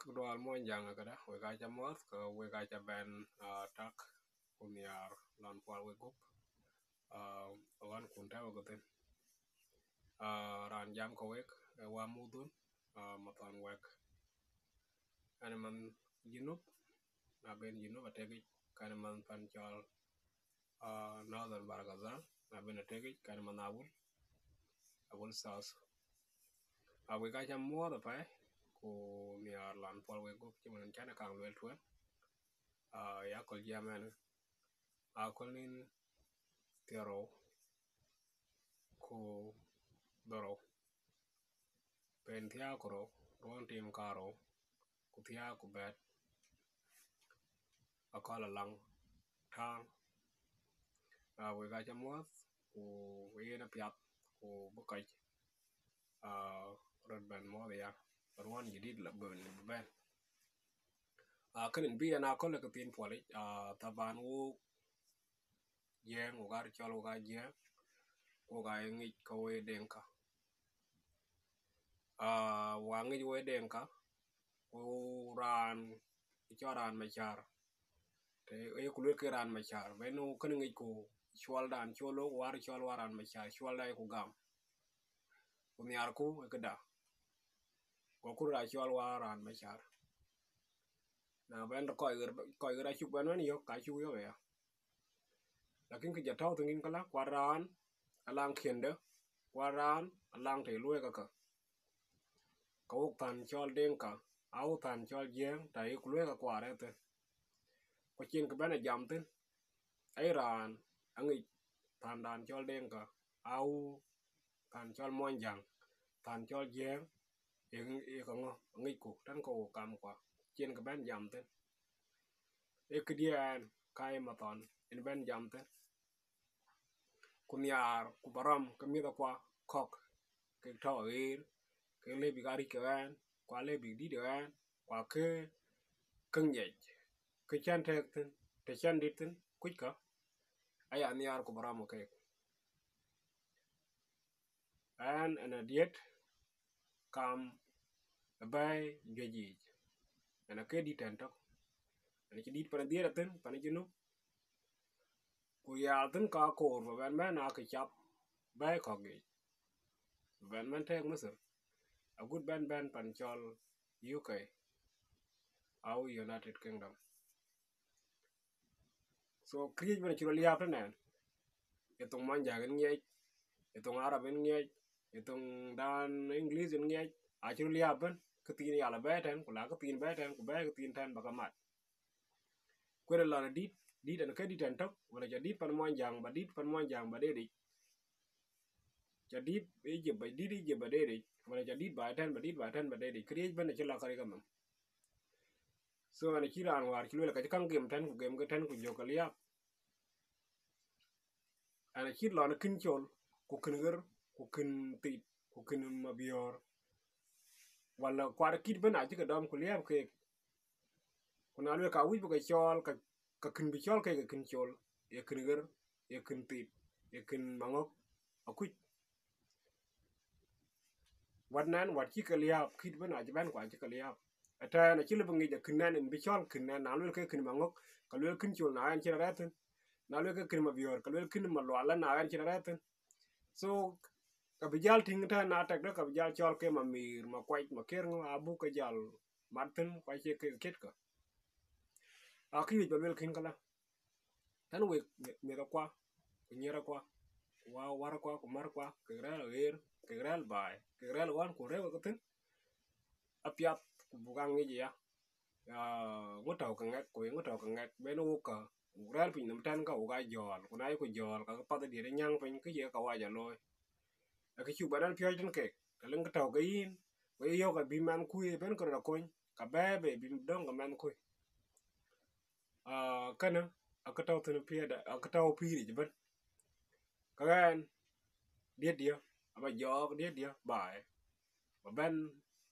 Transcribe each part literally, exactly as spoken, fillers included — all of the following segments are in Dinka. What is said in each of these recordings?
Dual Muɔnyjäŋ akëda, wek aca muɔ̈th, ke wek aca bɛn, ah, tak ku nhiaar lɔn puɔl wek gup, ah, ɣɔn kun tɛ̈ wek thïn. Ah, raan jam ke wek, ee wä mudhun, ah, Mathɔn Wɛk. Ɛn manh Junub, na ben Junub atekic, kan manh pan cɔl, ah, Northern Bahr el Ghazal, na ben atekic, kan manh Awil, Awil South. Ah, wek aca muɔ̈th apɛi, ku nhiaar lɔn puɔl wek gup cïmën cän kaŋ lueel tueŋ. Ah, ya aköl jiɛɛm ɛn, aköl nïn thiärou ku dhorou, pɛɛi thiäär ku rou, ruɔ̈ɔ̈n tiim karou, ku thiäär ku bɛ̈t, aköl Alaŋ Taŋ. Ah, wek aca muɔ̈th, ku yen apiath, ku bï kɔc, ah, röt bɛn muɔ̈th aya, ruɔ̈ɔ̈n jadid la bï bɛ̈n. Ah, kënë bï ɛn aköl ke thiin puɔlic, ah, thaban wok Jiëëŋ, wok aa cɔl wok aa Jiëëŋ, wok aa ŋic ke wok Deŋka. Ah, wok aa ŋic wok Deŋka, ku raan cɔl raan Macär, të ye ku lueel ke raan Macär, ben wok kënë ŋic ku cuɔldan, cuɔl wok, wok aa cɔl wok raan Macär, cuɔlda ye ku gam. Ku nhiaarku ë këda, ku akur aa cɔl wok raan Macär. Na ben kɔc ɣer, kɔc ɣer acuk bɛn wën yök, ka cuk yök aya. Lakin kë jɔ tɔ̈u thïn këlä, kuat raan alaŋ kiëndë, kuat raan alaŋ të luɔi käkkä. Ka wok thän cɔl Deŋka, a wok thän cɔl Jiëëŋ, të ye ku luɔi käkuar ëthïn. Ku cïn kë bɛn a jam thïn, ai raan aŋic thändan cɔl Deŋka, a wok thän cɔl Muɔnyjäŋ, thän cɔl Jiëëŋ, ye, ye ka ŋö aŋicku tën ke wok kamkua, cïn kë bɛn jam thïn. Ee këdiɛ̈n ka ye Mathɔn yen bɛn jam thïn. Ku nhiaar ku ba rɔm ke miɛ̈thakua kɔ̈k, kek tɔ̈ aɣeer, kek lëu bïk aa ric ke ɣɛn, ku aa lëu bïk dït ë ɣɛn, ku akë ke ŋiɛc, kë cän tɛ̈k thïn, të cän dït thïn, kuckë, aya nhiaar ku ba rɔm keek. Ɣɛn, ɣɛn adiɛt kam ë bɛ̈ɛ̈i juëc yiic, ɣɛn akë dït tɛ̈n tök, ɣɛn acï dït pan dhiëëth athïn, pan Junub, ku ya thïn ka koor ba bɛn bɛ̈n aa kë cath bɛ̈ɛ̈i kɔ̈k yiic, ba bɛn bɛ̈n tɛ̈ɛ̈k Mithir, agut bɛn bɛ̈n pan cɔl U K, au United Kingdom. So, këriëëc bɛn acï röt liääp tënɛn, ë thoŋ Muɔnyjäŋ yen ŋiɛc, ë thoŋ Arab yen ŋiɛc, ë thoŋdan English yen ŋiɛc, acï röt liääp ëbën, kë thiin yal abɛ̈ɛ̈i tɛ̈n, ku la kë thiin bɛ̈ɛ̈i tɛ̈n, ku bɛ̈ɛ̈i kë thiin tɛ̈n ba ke mat. Kuënë lɔn adït, dït ɣɛn ke dït tɛ̈n tök, wala ca dït pan Muɔnyjäŋ, ba dït pan Muɔnyjäŋ ba deet yic. Ca dït Egypt, ba dït Egypt ba deet yic, wala ca dït baai tɛ̈n, ba dït baai tɛ̈n ba deet yic. Këriëëc bɛn acï lak kärikë nhom. So, ɣɛn acï raan wäär cï lueel ka cï käŋ gem tɛ̈n, ku gemkë tɛ̈n, ku jɔkkë liääp. Ɣɛn acït lɔn kën col, ku kën ɣer, ku kën thith, ku kën mabiöör. Wala kuat kït bɛn acï ke dɔm ku liääp keek. Ku na lueel ka wïc bï ke cɔɔl, ka, ka kën bï cɔl keek ë kën col, ye kën ɣer, ye kën thith, ye kën maŋök, akuc. Wat nɛn, wat cï ke liääp, kït bɛn acï bɛ̈n ku acï ke liääp. Ëtɛ̈ɛ̈n acï lëu bï ŋic akën nɛn yen bï cɔl kën nɛn, na lueel ke kën maŋök, ka lueel kën col na ɣɛn cïn arɛ̈ɛ̈r thïn. Na lueel ke kën mabiöör, ka lueel kën malual na ɣɛn cïn arɛ̈ɛ̈r thïn. So, ka bï jäl tïŋ tɛ̈n na tɛkdë, ka bï jäl cɔl ke mamïïr, makuac, makiɛ̈r ŋö, abuk ke jäl mat thïn, ku acie kek kiɛ̈tkë. Akë wïc ba lueel kën këlä. Tɛ̈n wek mi-, miɛ̈thakua, ku nyierakua, ku wa-, warkua, ku märkua, kek rɛ̈ɛ̈r aɣeer, kek rɛ̈ɛ̈r baai, kek rɛ̈ɛ̈r ɣɔn ku rëër wek thïn, apiath ku buk aa ŋic aya. Ya, ŋö tɔ̈u ke ŋɛk, ku ye ŋö tɔ̈u ke ŋɛk, ben wok kä, wok rɛ̈ɛ̈r piny nhom tɛ̈n kä wok aa jɔ̈ɔ̈l, ku na yeku jɔ̈ɔ̈l, ka ke path diɛt ë nyääŋ piny, kë ye kawaja looi. Ee kë cuk bɛn ɣɛn piɔ̈ɔ̈c tënë keek, të lëŋ kë tɔ̈u ke yïn, ku ye yök abï mɛnhkui ë bɛ̈n ke röt akony, ka bɛ̈ɛ̈i bei bï döŋ ke mɛnhkui. Ah, kënë, akë tɔ̈u thïn piɛ̈ɛ̈t, akë tɔ̈u pïïr yic ëbën. Ka ɣɛn, diɛt diɛ̈, aba jɔɔk diɛt diɛ̈ baai. Ba bɛ̈n,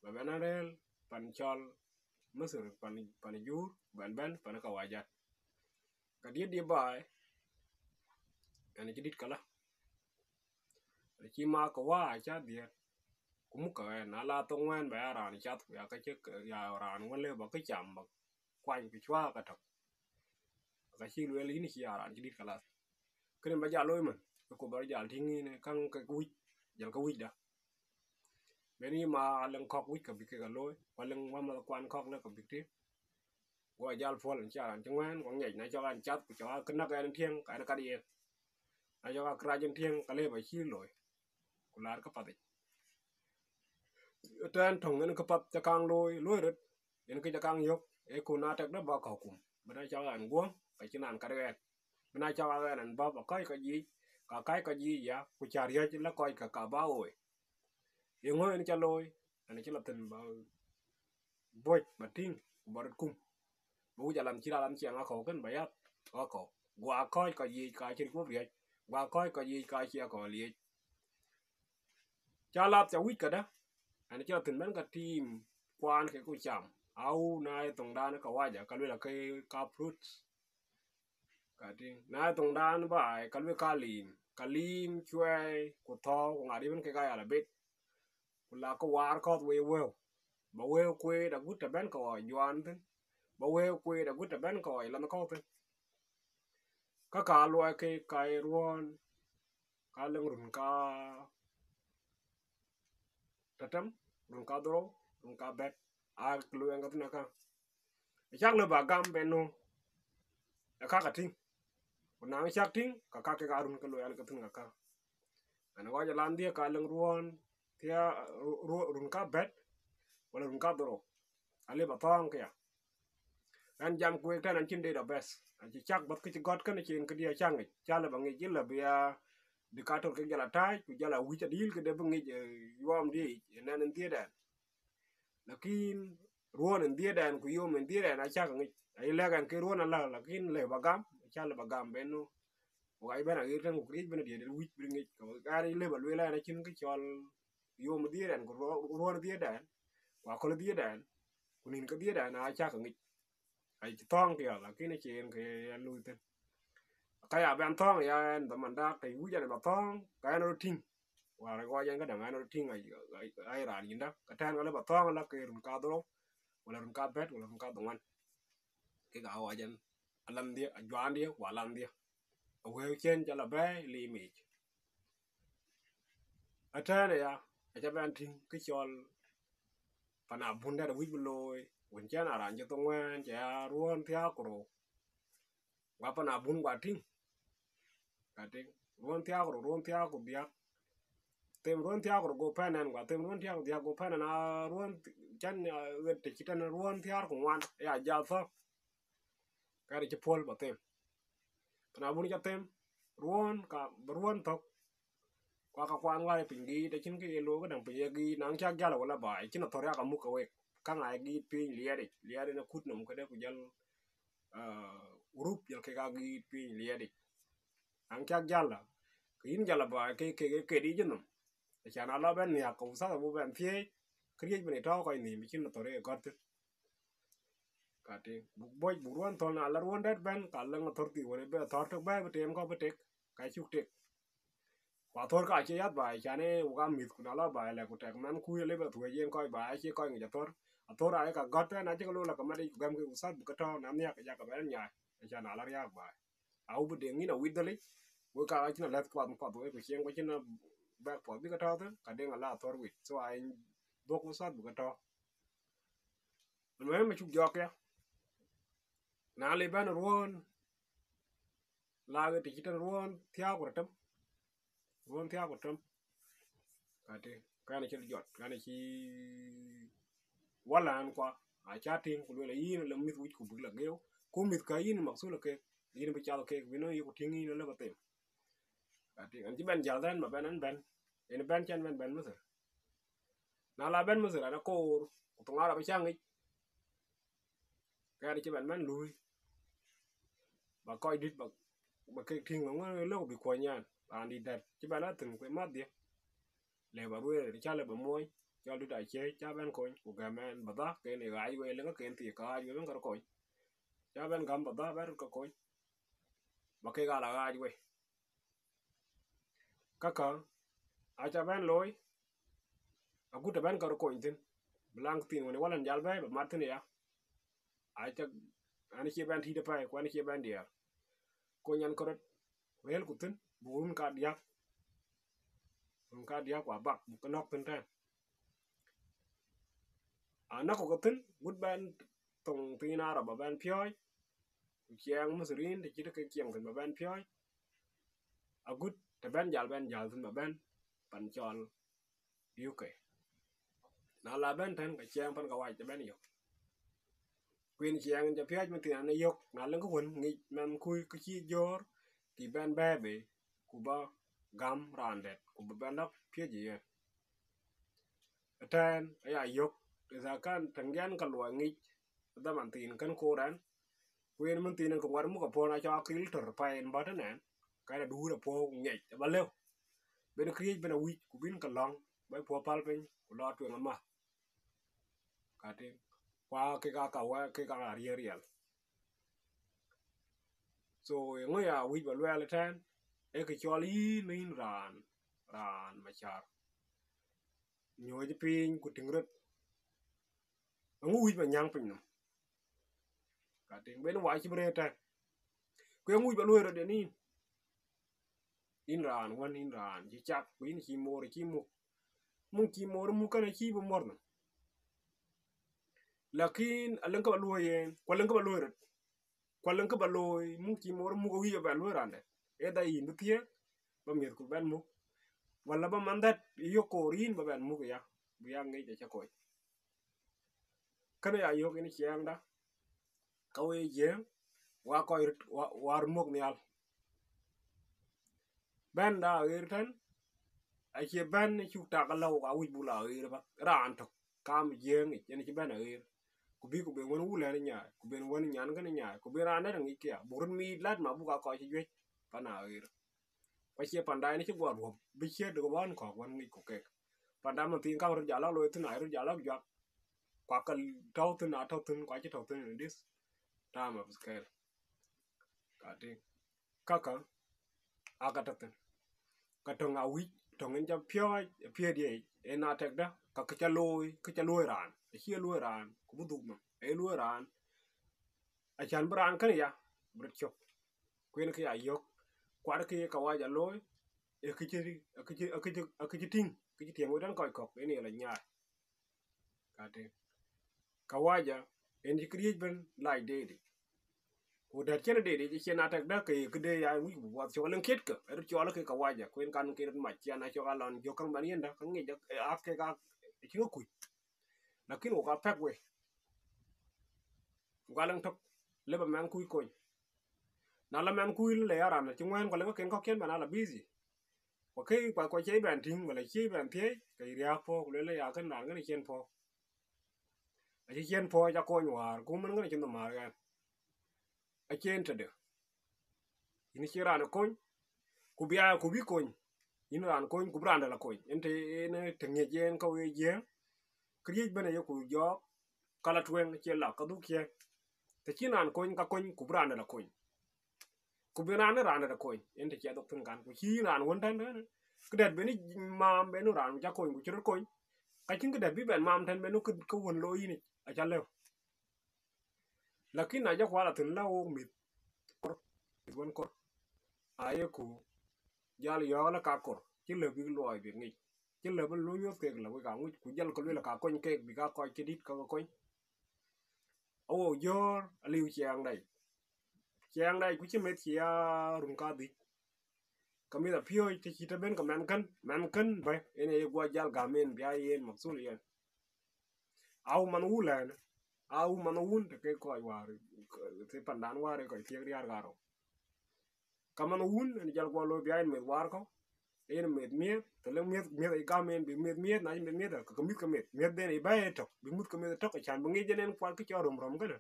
ba bɛ̈n arëër pan cɔl Mithir, pan, pan juur, bɛ̈n bɛ̈n pan kawaja. Ka diɛt diɛ̈ baai, ɣɛn acï dït këlä. Ɣɛn acï mak ke wä acä dhiëëth. ku muk ke ɣɛn, na la thoŋ ŋuɛ̈ɛ̈n ba ya raan cath, ku ya ke cï, ya raan wën lëu ba kë cam ba kuany ku cuaak ke tök. Ka cï lueel yïn cï ya raan cï dït kalas. Kënë ba jal looi mën, ku ba jal tïŋ yïn käŋ ke wïc, jël ke wïcda. Bɛ̈n yï ma aleŋ kɔ̈k wïc ke bï kek a looi, ku aleŋ wämäthkuan kɔ̈k lëu ke bïk tïŋ. Guɔ jal puɔl, cï raan cï ŋuɛ̈ɛ̈n, ku ŋiɛc, na cɔk ɣɛn cath, ku cɔk aa kë näk ɣɛn tiëŋ, ka ɣɛn kat yen. Na cɔk aa kërac yen tiëŋ, ka lëu ba cïï looi, ku laar käpath yic. Tɛ̈n töŋ yen këpath ca kaŋ looi, looi röt, yen kë ca kaŋ yök, ee ku na tɛkdä ba kɔ̈k kum, bï na cɔk ɣɛn guɔ̈m, ka cïn raan kat ɣɛn. Bï na cɔk aa ɣɛn bä, ba kɔc kɔc yiic, ka kac kɔc yiic ya, ku ca riɔ̈c la kɔc ka, ka ba ɣooi. Yeŋö yen ca looi? Ɣɛn acï la thïn ba buɔc, ba tïŋ, ku ba röt kum. Ba wïc alam cït alam ciɛɛŋ akɔ̈u kën ba yäth akɔ̈u. Guɔ kɔc kɔc yiic ka cï röt guɔ̈p riɔ̈c, guɔ kɔc kɔc yiic ka cï akɔ̈u liec. Ca lath ca wïc këdä, ɣɛn acï la thïn bɛ̈n ka tiim kuaan ke ku cam. Au, na ye thoŋdan ka waja, ka luel ake ka fruit. Ka tïŋ, na ye thoŋdan baai, ka luel ka liim, ka liim cuɛɛi, ku thɔ̈ɔ̈u, ku ŋaat ëbën kek aa yal abet. Ku la ke waar kɔ̈th wei wëu, ba wëu kueet agut të bɛ̈n ke ɣɔɔc juaan thïn, ba wëu kueet agut të bɛ̈n ke ɣɔɔc lanh kɔ̈u thïn. Ka ka luɔi ke ka ye ruɔ̈ɔ̈n, ka leŋ run ka tëtëm, run ka dhorou, run ka bɛ̈t, aa luɛɛŋ ke thïn aka. Acäk lëu ba gam bɛ̈n nu, ë kak atïŋ. Ku na cäk tïŋ, ka kak kek aa run ke luɛɛl ke thïn kaka. Ɣɛn ɣɔc alandhië ka leŋ ruɔ̈ɔ̈n thiaa, ru-, ru-, run ka bɛ̈t, wala run ka dhorou. Alëu ba thɔ̈ɔ̈ŋ këya. Ɣɛn jam ku wek tɛ̈n, ɣɛn cïn date of birth. Acï cäk bäth kë cï gɔ̈t kënë cïn këdiɛ̈ cä ŋic. Cä lëu ba ŋic, ë lëu bï ya dikator kek jɔl a tääc, ku jɔl a wïc adïl këde bï ŋic, eh, yuɔɔm diëc, ë nɛn ë dhiëëdɛn. Lakin ruɔ̈ɔ̈n ë dhiëëdɛn ku yom ë dhiëëdɛn acäk ŋic. Ayï lɛ̈k ɣɛn ke ruɔ̈ɔ̈n alä, lakin lëu ba gam, acä lëu ba gam bɛ̈n nu. Ku ɣa bɛ̈n aɣeer tɛ̈n ku këriëc bɛ̈n diëëdɛn wïc bï ŋic. Ku ɣɛn lëu ba lueel ɣɛn acïn kë cɔl yom ë dhiëëdɛn, ku ruɔ̈-, ruɔ̈ɔ̈n ë dhiëëdɛn, ku aköl ë dhiëëdɛn, ku nïn ke dhiëëdɛn acäk ŋic. Acï thɔ̈ɔ̈ŋ këya, lakin acï yen ke ya luui thïn. Ka ya bɛ̈n thɔ̈ɔ̈ŋ ya ɣɛn, dhaman dak tɛ̈ wïc ɣɛn ba thɔ̈ɔ̈ŋ, ka ɣɛn röt tïŋ. Wäär ɣɔc ɣɛn këdäŋ ɣɛn röt tïŋ, ai, ai, ai raan yïndä. Ka tɛ̈n ka lëu ba thɔ̈ɔ̈ŋ la ke run kadhorou, wala run kabɛ̈t, wala run kadhoŋuan. Kek aa ɣɔc ɣɛn alandhië, ajuaandhië, ku alandhië. Awëu cïn ca la bɛ̈ɛ̈i liimic. Atɛ̈ɛ̈n aya, aca bɛ̈n tïŋ kë cɔl pan abun dɛ̈t awïc bï looi, wën cïn a raan cï thoŋ ŋuɛ̈ɛ̈n, cï ya ruɔ̈ɔ̈n thiääk ku rou. Guɔ pan abun guɔ tïŋ. Ka tïŋ, ruɔ̈ɔ̈n thiääk ku rou, ruɔ̈ɔ̈n thiääk ku diäk. Them ruɔ̈ɔ̈n thiääk ku rou go pɛ̈n ɛn, guɔ them ruɔ̈ɔ̈n thiääk ku diäk go pɛ̈n ɛn, a ruɔ̈ɔ̈n th-, cän, a, ɣet të cït ɛn ruɔ̈ɔ̈n thiäär ku ŋuan, ya jal thɔ̈k. Kɛ̈t cï puɔ̈l ba them. Pan abun ca them, ruɔ̈ɔ̈n ka, bï ruɔ̈ɔ̈n thök. Ku aka kuan ŋuan piny giit, acïn kë ye looi këdäŋ piny ye giit, na cak jäl wala baai, cïn athör yak amuk ke wek. Käŋ aa ye giit piny liɛɛt yic, liɛɛt yen akut nɔm këde ku jäl, ah, rup jäl kek aa giit piny liɛɛt yic. Na cak jäl, ke yïn jäl abaai ke, ke, ke ket yic nɔm. Acan ala bɛ̈n nhiäk, ke uthath abuk bɛn thiëëc, këriëc bï ni tɔ̈u kɔc nhïïm, cïn athör ye gɔ̈t thïn. Ka tïŋ, buk bɔ̈c, buk ruɔ̈ɔ̈n thöl, na la ruɔ̈ɔ̈n dɛ̈t bɛ̈n, ka läŋ athör thii wën ë bï athör tök bɛ̈ɛ̈i bï teem kɔ̈u bï tek, ka cuk tek. Ku athör ka acie yäth baai, can ee wok aa mïth, ku na la baai lɛ̈k ku tɛk mɛnhkui alëu bï thuëëc yen kɔc baai, acie kɔc ŋic athör. Athör aa ye ka gɔ̈t tɛ̈n, acï ke looi la ke mat yic, ku gɛmkï uthath bï ke tɔ̈u, na nhiäk ke jakë bɛ̈n nyaai, acan ala riääk baai. Au bï deŋ yïn awit dhëlic, wek ka acïn alɛ̈th kuath kuath wek, ku cieŋ ku acïn bɛ̈k puɔth bï ke tɔ̈u thïn, ka deŋ ala athör wit. So aa yen dhuɔ̈k uthath bï ke tɔ̈u. Almuhim, acuk jɔk ya. Na le bɛ̈n ruɔ̈ɔ̈n, la ɣet të cït tën ruɔ̈ɔ̈n thiääk ku röt tëm. Ruɔ̈ɔ̈n thiääk ku röt tëm. Ka tïŋ, kɛn acï jɔt, kɛn acï wala ɛn kua, aca tïŋ, ku lueel yïn la mïth wïc ku bïk la geeu, ku mïth ka yïn maksul kek, yïn bï cath kek, bï nɔŋ yï ku tïŋ yïn alëu ba them. Ka tïŋ, ɛn cï bɛ̈n jäl thɛ̈n ba bɛ̈n ɛn bɛ̈n, yen bɛ̈n cän bɛ̈n bɛ̈n Mithir. Na la bɛ̈n Mithir, ɛn akoor, ku thoŋ Arab acä ŋic. Kɛn cï bɛ̈n bɛ̈n luui. Ba kɔc dït ba, ba kek tïŋ, ba ŋö lëu bï kuɔny yɛn, raan dït dɛ̈t, cï bɛ̈n a thïn ku ë mäthdiɛ̈. Lëu ba ruëër, cä lëu ba muɔny, cɔl dït Aciëc, cä bɛ̈n kony, ku gɛm ɛn ba dhä, ken ë ɣaac wei, lëŋ ken thii ke ɣaac wei, bɛ̈n kärɔ kony. Cä bɛ̈n gäm ba dhä, bɛ̈n röt ke kony. Ba kek aa la ɣaac wei. Käkkä, aca bɛ̈n looi, Agut të bɛ̈n ke röt kony thïn, bï laŋ thiin wën ë wal ën jal bɛ̈ɛ̈i bï mat thïn aya. Acä, an cie bɛ̈n tït apɛi ku an cie bɛ̈n diɛɛr. Kony ɛn ke röt, rëëlku thïn buk run kadiäk, run kadiäk ku abak buk ke nɔ̈k thïn tɛ̈n. Anɔ̈k kɔ̈k thïn, gut bɛ̈n thoŋ thiin Arab abɛ̈n piɔ̈ɔ̈c, ku ciɛɛŋ Mithrin të cït ke ciɛɛŋ thïn ba bɛ̈n piɔ̈ɔ̈c, agut të bɛ̈n jal bɛ̈n jäl thïn ba bɛ̈n pan cɔl U K. Na la bɛ̈n tɛ̈n, ke ciɛɛŋ pan kawaja të bɛ̈n yök. Ku yen ciɛɛŋ ca piɔ̈ɔ̈c mɛn thiin an ë yök, na lëŋ kë wën ŋic mɛnhkui kë cï jɔ̈ɔ̈r, ke bɛ̈n bɛ̈ɛ̈i bei, ku ba gäm raan dɛ̈t, ku ba bɛ̈n lɔ piɔ̈ɔ̈c ë yen. Ëtɛ̈ɛ̈n aya yök, idha kan tɛ̈ŋdiɛ̈n ka luɔi ŋic, dhaman thiin kën koor ɛn, ku yen mɛn thiin ke ŋuat muk apuɔ̈u, na cɔk akil tör pa yen bɔ̈ tënɛn, ka yen aduur apuɔ̈u ŋiɛc aba lëu. Bɛ̈n këriëëc bɛ̈n awïc, ku bïn ke lɔ̈ŋ, ba puɔ̈u päl piny, ku lɔ tueŋ amääth. Ka tïŋ, ku aa kek aa ka wä, kek aa riëëu riɛl. So, eeŋö ya wïc ba luɛɛl ëtɛ̈ɛ̈n? Ee kë cɔl yïn, yïn raan, raan Macär. Nyuɔ̈ɔ̈c piny ku tïŋ röt. Eeŋö wïc ba nyääŋ piny nɔm? Ka tïŋ, bɛ̈n wa cï bï rëër tɛ̈n. Ku eeŋö wïc ba luɔ̈i röt yen yïn? Yïn raan wën, yïn raan cï cak, ku yïn cï moor cï muk. Muk cï moor muk kënë cïï bï muɔ̈r nɔm. Lakin alëŋ kë ba luɔ̈i yen, ku alëŋ kë ba luɔ̈i röt. Ku alëŋ kë ba looi, muk cï moor muk awïc ba bɛ̈n luɔ̈i raan dɛ̈t. Either yïn bï thiëëk, ba miɛ̈thku bɛ̈n muk, wala ba man dɛ̈t yök koor yïn ba bɛ̈n muk aya, bï ya ŋic acä kony. Kënë ya yök yen ciɛɛŋda, ka we Jiëëŋ, wa kɔc röt, wa, wa röt muk nhial. Bɛ̈n da aɣeer tɛ̈n, acie bɛ̈n cuk tak alɔu, ka wïc buk la aɣeer ba. Raan tök kam Jiëëŋ yic, yen cï bɛ̈n aɣeer. Ku bï, ku ben wën wulɛn nyaai, ku ben wën nyan kënë nyaai, ku ben raan dɛ̈t ŋic këya, buk röt miit lat ma buk aa kɔc cï juëc pan aɣeer. Ku acie panda yen cï guɔ ruɔ̈p, bï ciët de wän kɔ̈k wën ŋicku kek. Panda mɛn thiin ka röt jal lɔ looi thïn, aa röt jal lɔ juak. Ku aa ka tɔ̈u thïn, aa tɔ̈u thïn, ku acï tɔ̈u thïn in this time of scale. Ka tïŋ, käkkä aa ka tɔ̈ thïn. Ka töŋ awïc, töŋ yen ca piɔ̈ɔ̈c ë piɛ̈ɛ̈t yic, yen aa tɛkdä, ka kë ca looi, kë ca luɔ̈i raan, acie luɔ̈i raan, ku bï dhuk nɔm, ee luɔ̈i raan. Acän bï raan kënë ya, bï röt cök. Ku yen kë ya yök, kuat kë ye kawaja looi, ee kë cï, ee kë cï, ee kë cï, ee kë cï tïŋ, kë cï tiɛŋ wek tɛ̈n kɔc kɔ̈k, yen ye la nyaai. Ka tïŋ. Kawaja, yen cï këriëëc bɛ̈n lac deet yic. Ku dɛ̈t cïn deet yic, acïn atɛkdä ke ye këde ya wïc bï buɔth cök, alëŋ kiɛ̈tkë, ee röt cɔl ke kawaja, ku yen kan ke röt mac, ciɛn acök alɔn jök käŋ bɛ̈n yendä, ka ŋic, ee, aa kek aa cï ke kuc. Lakin wok aa pɛ̈k wei. Wok aa lëŋ tök, lëu ba mɛnhkui kony. Na la mɛnhkui le ya raan cï ŋuɛ̈ɛ̈n, ku alëŋ kënë kɔ̈k cïn bɛ̈n ala busy. Ku kë kuac kuac cie bɛ̈n tïŋ, wala cie bɛ̈n thiëëc, ke yï riääk puɔ̈u, ku lueel ya kën raan kënë cïn puɔ̈u. Acï cïn puɔ̈u, aca kony wäär, ku mɛn kënë cïn nhom määr ɣɛn. Acïn tëde. Yïn cï raan kony, ku bï ya, ku bï kony. Yïn raan kony, ku bï raan dɛ̈t la kony. Yen të, yen të ŋiɛc yen ka we Jiëëŋ. Këriëëc bɛ̈n ayeku jɔɔk, ka la tueŋ, cie la, ka dhuk ciëën. Të cïn raan kony, ka kony, ku bï raan dɛ̈t la kony. Ku bï raan, raan dɛ̈t la kony, yen të cie dhuk thïn kan. Ku cï yïn raan wën tɛ̈n tɛ̈n, këdɛ̈t bɛ̈n maam bɛ̈n raan ca kony, ku cï röt kony. Ka cïn këdɛ̈t bï bɛ̈n maam tɛ̈n bɛ̈n kë, kë wën looi yïn yic, aca lëu. Lakin na jɔku ala thïn la wok mïth kor, mïth wën kor, ayeku jal yɔ̈ɔ̈k la ka kor, cï lëu bïk luɔi bïk ŋic, cï lëu bï luny wëth kek la wek aŋuc, ku jal ke lueel ka kony kek, bïk aa kɔc cï dït ka ke kony. Awok jɔ̈ɔ̈r aliu ciɛɛŋda yic. Ciɛɛŋda yic ku cï meth cï ya run kadhïc. Ka mïth apiööc të cït të bɛ̈n ke mɛnhkën, mɛnhkën bɛ̈, yen aye guɔ jal gäm yen bï ya yen mathul yen. Au manh wun lɛ̈ɛ̈n, au manh wun të ke kɔc wäär, të pandan wäär ë kɔc thiëk riäär karou. Ka manh wun yen jal guɔ looi bï ya yen meth wäär kɔ̈u, yen meth miëth, të lëŋ miëth, miëth aye gäm yen bï meth miëth, na cï meth miëth, ke, ke mïth ke meth, miëth den aye bɛ̈ɛ̈i ë tök, bï mïth ke meth ë tök, acän bï ŋic yen yen kuat kë cɔl röm röm kënë.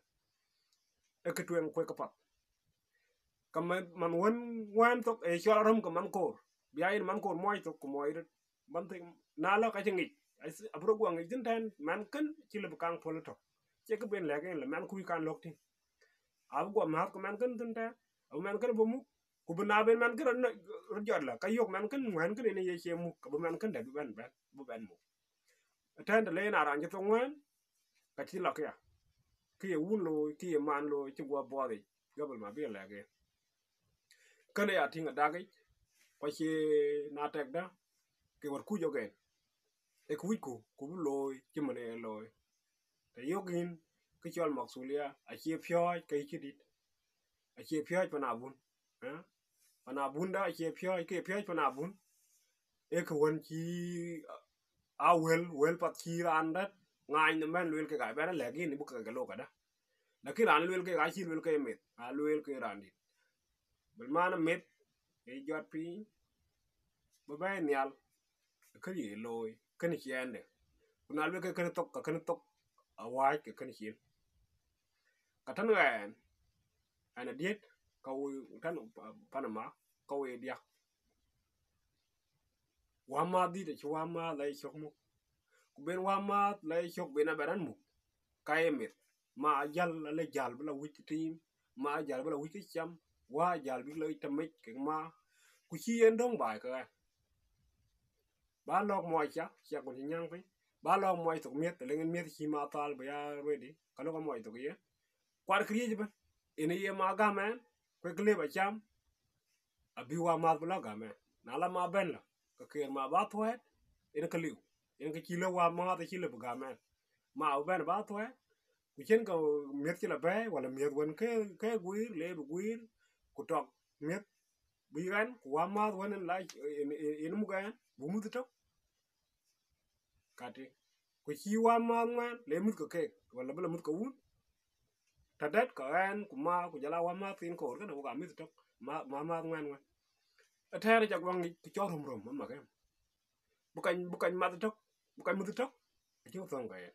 Ee kë tueŋ kuec ke path. Ka manh, manh wën ŋuɛ̈ɛ̈n thok, ee cɔl aröm ke manh koor. Bï ya yen manh koor muɔc thok ku muɔc röt. Manh thïn, na lɔ ka cï ŋic. Abï röt guɔ ŋic thïn tɛ̈n, mɛnhkën cï lëu bï kaŋ puɔ̈l ë tök. Cie kë ben lɛ̈k yen la mɛnhkui kan lɔ̈k tïŋ. Abï guɔ määth ke mɛnhkën thïn tɛ̈n, abï mɛnhkën bï muk. Ku bï na ben mɛnhkën röt, röt jɔt la, ka yök mɛnhkën ŋuɛ̈ɛ̈n kënë yen aye cie muk, abï mɛnhkën dɛ̈t bï bɛ̈n, bɛ̈n, bï bɛ̈n muk. Ëtɛ̈ɛ̈n, të le yen a raan cï thok ŋuɛ̈ɛ̈n, ka cï lɔ këya. Kë ye wun looi, kë ye man looi, cï guɔ buɔɔth yic, gabal ma bï lɛ̈k en. Kënë ya tïŋ ë dak yic, ku acie na tɛkdä, ke wät kuc ɣok en. Ee kë wïcku, ku bï looi, cï man ee looi. Të yök yïn, kë cɔl maksulia, acie piɔ̈ɔ̈c ke yï cï dït. Acie piɔ̈ɔ̈c pan abun. Eh? Pan abunda acie piɔ̈ɔ̈c, ke piɔ̈ɔ̈c pan abun. Ee kë wën cï a wël, wël path cï raan dɛ̈t ŋaany nhom bɛ̈n lueel kek, a bɛ̈n alɛ̈k yïn bï kek ke looi këdä. Lakin raan lueel kek, acï lueel ke meth, a lueel ke raan dït. Bï man meth, ee jɔt piny, bï bɛ̈ɛ̈i nhial, kën ye looi, kën ciɛɛnde. Ku na lueel ke kën thok, ka kën thok, awääc ke kën cin. Ka tën ɣɛn, ɣɛn adiët, ka woi tën pan ma, ka woi diäk. Wämääth dït acï wämääth la ye cök muk. Ku ben wämääth la ye cök ben abɛ̈n raan muk, ka ye meth. Ma ajäl, ale jäl bï la wïc ke tiim, ma ajäl bï la wïc ke cam, wä ajäl bï la wïc tëmec kek ma. Ku cï yen döŋ baai ke ɣɛn. Ba lɔ̈k muɔc ca, ciɛk kun cï nyääŋ piny. Ba lɔ̈k muɔc thok mieth, të leŋ en mieth cï ma thal bï ya ready, ka lɔ̈k muɔc thok ye. Kuat këriëëc ëbën, en ye ma gäm ɛn, kuek lëp acam, abï wämääth bï la gäm ɛn. Na la ma bɛ̈n la, ke keer ma ba thuɛɛt, en ke liu. En ke cï lëu wämääth acï lëu bï gäm ɛn. Ma bï bɛ̈n ba thuɛɛt, ku cïn ke mieth cï la bɛ̈ɛ̈i, wala mieth wën ke, ke guiir, le bï guiir, ku tɔk mieth bï ɣɛn, ku wämääth wën en la, en, en, en muk ɛn, bï muth tök. Kati, ku cï wämääth ŋuɛ̈ɛ̈n, le muth ke keek, wala bï la muth ke wun. Të dɛ̈t ke ɣɛn, ku ma, ku jɔl a wämääth thiin koor kënë, wok a mïth tök, ma, ma, mäth ŋuɛ̈ɛ̈n ŋuɛ̈ɛ̈n. Ëtɛ̈ɛ̈n, aca guɔ ŋic kë cɔl röm röm, ama ke. Bï kany, bï kany mäth tök, bï kany muth tök, acï thöŋ ke yen.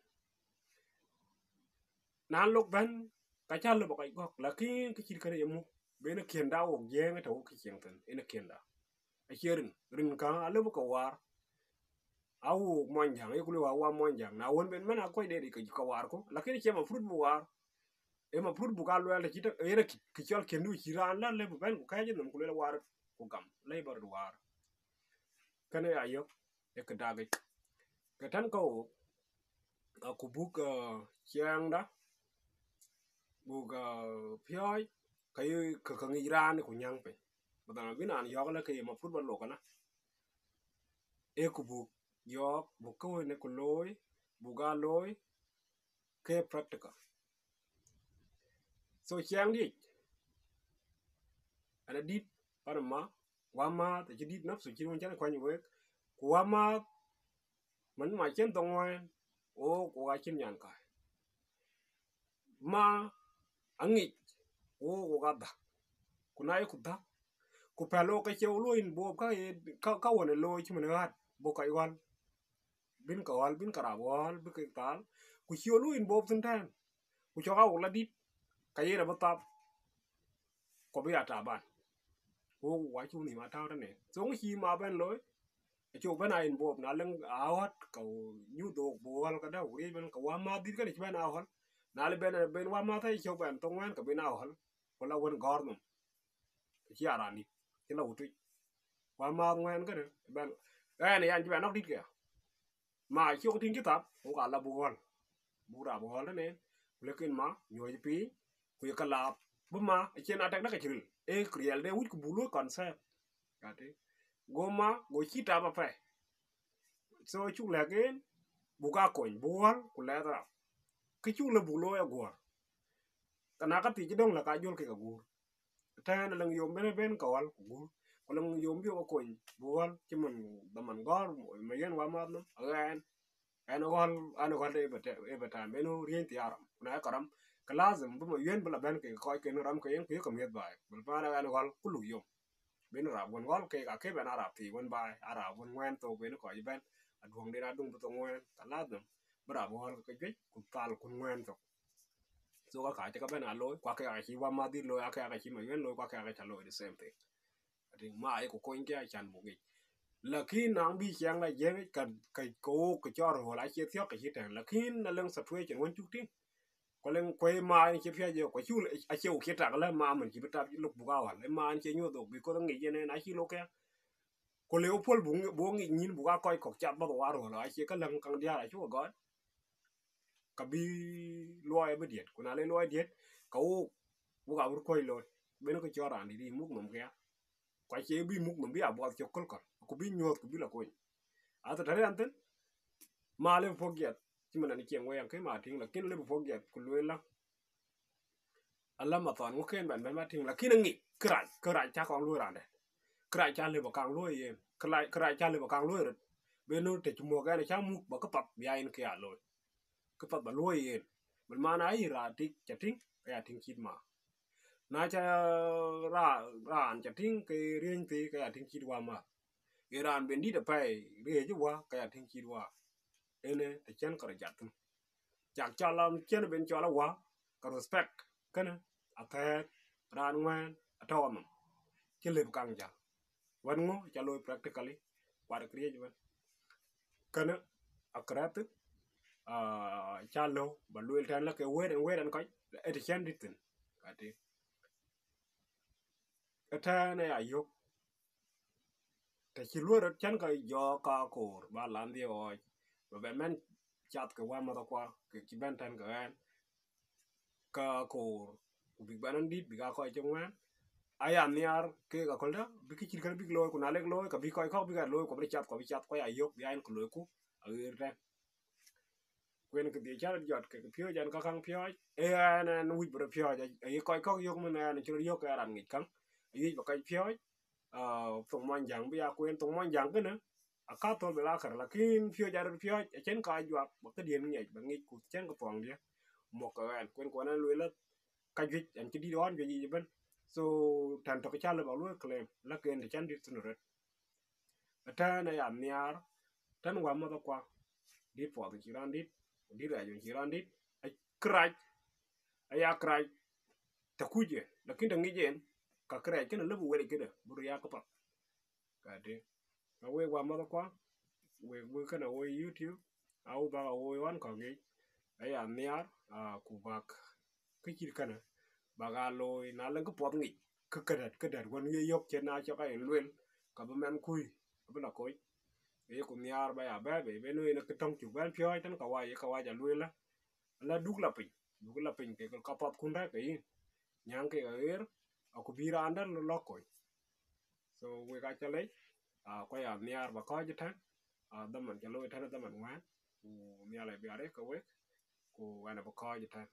Na lok bɛ̈n, ka cä lëu bä kɔc gɔ̈k, lakin kë cït kënë ye muk, ben ë kiënda wok jiëëŋ ë tɔ̈u kë cieŋ thïn, en ë kiënda. Acie rin, rin kä alëu bï ke waar. A wok muɔnyjäŋ, ayeku lueel a wa muɔnyjäŋ. Na wën ben mɛn a kuɔc dɛɛt ke, ke waarku, lakin acie mafrut bï waar. Ee mafrut buk a luɛɛl të cït, yen ë kë, kë cɔl kiëndu cï raan la lëu bï bɛ̈n ku kɛ̈ɛ̈c nhom ku lueel waar ku gam, lëu bä röt waar. Kënë ya yök ë kë dakic. Ke tën ke wok, aku buk, ah, ciɛɛŋda, buk, ah, piɔ̈ɔ̈c, ka ye kë, ka ŋic raan ku nyääŋ piny. Badal bï naan yɔ̈ɔ̈k lë ke ye mafrut bä lok ëna. Ee ku buk yɔ̈ɔ̈k, buk kë wën ë ku looi, buk aa looi, ke practical. So ciɛɛŋdic, ɛn adït pan ma, wämääth acï dït nafsu cïn wën cän kuany wek, ku wämääth man ma cïn thoŋ wɛ̈ɛ̈n, wok, wok acïn nyan kaai. Ma aŋic, wok, wok adhäk. Ku na yeku dhäk, ku pɛ̈l wok ke cie wok luɔi involve ka ye, ka, ka wën ë looi cï mën ɣät, buk kɔc ɣɔl. Bïn ke ɣɔl, bïn ke rap ɣɔl, bï kek thal. Ku cï wok luɔi involve thïn tɛ̈ɛ̈n. Ku cɔk a wok la dït, ka yen abï thap, ku bï ya taban. Ku wok wa cuk nhïïm a täu tënë. So ŋö cï ma bɛ̈n looi? Acuk bɛ̈n a involve, na lëŋ a ɣɔt, ka nyuth wok buk ɣɔl këdë, ku riëëc bɛ̈n, ka wämääth dït kënë cï bɛ̈n a ɣɔl. Na lë bɛ̈n, bɛ̈n wämääth ë cök bɛ̈n thoŋ wɛ̈ɛ̈n, ka bïn a ɣɔl. Ku la wën gɔ̈ɔ̈r nhom. Cï a raan dït, cï la wut tuc. Wämääth ŋuɛ̈ɛ̈n kënë, bɛ̈n, ɣɛn ë yan cï bɛ̈n nɔ̈k dït këya. Ma cï wok tïŋ cï thap, wok ala buk ɣɔl. Buk rap ɣɔl tënë, ku lëk en ma, nyuɔ̈c piny, ku ye ke laap. Bï ma, acïn atɛk dä ke cï ril. Ee riɛlde wïc ku buk luɔi conserve. Kati. Go ma, go cï tap apɛi. So cuk lɛ̈k en, buk a kony, buk ɣɔl, ku lɛth rap. Kë cuk lë buk looi aguɔ̈ɔ̈r. Ka na ka thiic cï döŋ lë ka jol kek aguur. Tɛ̈ɛ̈n, alëŋ yom bɛ̈n ëbɛ̈n ka ɣɔl ku guur. Ku alëŋ yom bï wok kony, buk ɣɔl, cï man dhaman gɔ̈ɔ̈r, ma yen wämääth nhom, aɣɛn. Ɣɛn ɣɔl, ɣɛn ɣɔl de ë bɛ tɛ-, ë bɛ tɛ̈ɛ̈n, ben riëny thiaram. Ku na ye ka ram, ke lazim bï ma yen bï la bɛ̈n ke kɔc ken ram ke yen, ku yek ke miëth baai. Bï paan ɣɛn ɣɔl ku luk yom. Ben rap wën ɣɔl kek, akë bɛ̈n a rap thii wën baai, a rap wën ŋuɛ̈ɛ̈n thok ben kɔc bɛ̈n. Aduɔ̈ŋden aduŋ bï thok ŋuɛ̈ɛ̈n, ka lazim bï rap ɣɔl ke juëc, ku thal kun ŋuɛ̈ɛ̈n thok. So ka ka cï ka bɛ̈n a looi, ku akë ka cï wämääth dït looi, akë ka cï ma yen looi, ku akë ka cä looi the same thing. Ati ma ye ku kony ke acan buk ŋic. Lakin na bï ciɛɛŋ la jiëëŋ ka, ka, ka wok ke cɔɔr rööl acie thiɔ̈k ke cï tɛ̈ɛ̈n. Lakin na lëŋ situation wën cuk tïŋ, ku lëŋ kuɛi ma en cï piac ye, ku cuk, acie wok cï tak lë ma mën cï bï tap luk buk a ɣɔl. Ë ma en cï nyuɔ̈th wok, because ŋic yen en acï lok ke. Ku lëu puɔl buk ŋi- buk ŋic nyïn buk aa kɔc kɔ̈k cath bath waar röl acie kä läŋ kaŋ diäär acuk gɔ̈t. Ka bï luɔi abï diɛt, ku na le luɔi diɛt, ka wok wok abï kuɔc looi. Bɛn ke cɔl raan dït yï muk nhom këya. Ku acie bï muk nhom bï a buɔth cök köl kɔ̈l, ku bï nyuɔ̈th ku bï la kony. Athe tɛ̈ riɛn thïn, ma lëu puɔ̈k jiɛth cï man an cieŋ wei an ke ma tïŋ, lakin lëu puɔ̈k jiɛth ku lueel la, ala ma thɔn ŋö ken bɛn bɛn ba tïŋ, lakin aŋic kërac, kërac ca kɔŋ luöi raan dɛ̈t. Kërac ca lëu ba kaŋ luöi yen, kërac ca lëu ba kaŋ luöi röt. Bï nu tɛ̈ cï muk ɛn ca muk ba këpath bï a yen ke ya looi. Këpath ba luöi yen. Bï man ayï raan tik ca tïŋ, ka ya tïŋ cït ma. Na ca raan ca tïŋ ke riëny thii, ka ya tïŋ cït wa ma. Ye raan ben dït apɛi riëëc wa, ka ya tïŋ cït wa. Ënë tɛ̈ cän kɔc jat thïn. Cak cɔl lam cän ben cɔl awa, ka respect kënë athɛɛk raan ŋuɛ̈ɛ̈n atɔ̈u anhom. Cï lëu kaŋ jäl. Wɛ̈t ŋö ca looi practically, kuat këriëëc ëbën. Kënë akërɛth thïn, ca lëu ba lueel tɛ̈n la ke wëët ɛn wëët ɛn kɔc, ë tɛ̈ cän dït thïn. Kati ëtɛ̈ɛ̈n aya yök, tɛ̈ cï luöi röt cän ka jɔɔk ka koor ba lan dhiëëu ɣɔɔc, ba bɛn mɛn cath ke wämäthakua ke cï bɛ̈n tɛ̈n ke ɣɛn, ka koor, ku bïk bɛn ɛn dït bïk aa kɔc cï ŋuɛ̈ɛ̈n. Aya nhiaar keek aköldä bï kë cït kën bïk looi, ku na lek looi ka bï kɔc kɔ̈k bïk aa looi, ku abï cath ku abï cath ku aya yök bï a yen ke loiku aɣeer tɛ̈n. Ku yen këdhie ca rot jɔt kek piööc ɛn ka kaŋ piɔ̈ɔ̈c, ee ɛn ɛn wïc bï rot piɔ̈ɔ̈c, ayï kɔc kɔ̈k yök mën ɛn cï rot yök ke raan ŋic käŋ, ayï ba kɔc piɔ̈ɔ̈c. Thoŋ muɔny jäŋ bï ya ku yen thoŋ muɔny jäŋ kënë, akathol bï la kär, lakin piööc a rot piɔ̈ɔ̈c, acïn ka juak ba këdiɛ̈n ŋiɛc ba ŋic ku cïn kë thuɔŋdiɛ̈. Muk ke ɛn ku yen ku ɛn ɛn lueel la, ka juëc ɛn cï dït ɣɔn juëc yic ëbën. So tɛ̈n tök ca lëu ba luöi claim la ke yen tɛ̈ cän dït thïn röt. Ëtɛ̈ɛ̈n aya nhiaar tɛ̈n wämäthakua, dït puɔth cï raan dït, ku dït rɛɛc cï raan dït, kërac, aya kërac tɛ̈ kuc yen, lakin tɛ̈ ŋic yen, ka kërac kënë lëu bï wël këdë bï rot ya këpath. Kati, ka wek wämäthakua, wek wek kënë woi YouTube, au bäk a woi ɣɔn kɔ̈k yiic, aya nhiaar, ku bäk kë cït kënë bäk a looi, na lëŋ kë puɔth ŋic, kë këdɛ̈t këdɛ̈t wën ye yök cït na cɔk a yen lueel, ka bï mɛn kui abï la koc. Yeku nhiaar ba ya bɛ̈ɛ̈i bei, ben nu yen kë töŋ cuk bɛ̈n piɔ̈ɔ̈c tën kawac, ye kawac alueel la, la duk la piny, duk la piny kek kapathkun rɛ̈k ke yïn, nyääŋ kek aɣeer, aku bï raan dɛ̈t lɔ lɔ̈k kony. So wek aca lec, ku aya nhiaar ba kɔ̈ɔ̈c ëtɛ̈n, dhaman ca looi ëtɛ̈n dhaman ŋuɛ̈ɛ̈n, ku Nhialic bï arëk ke wek, ku ɣɛn abï kɔ̈ɔ̈c ëtɛ̈n.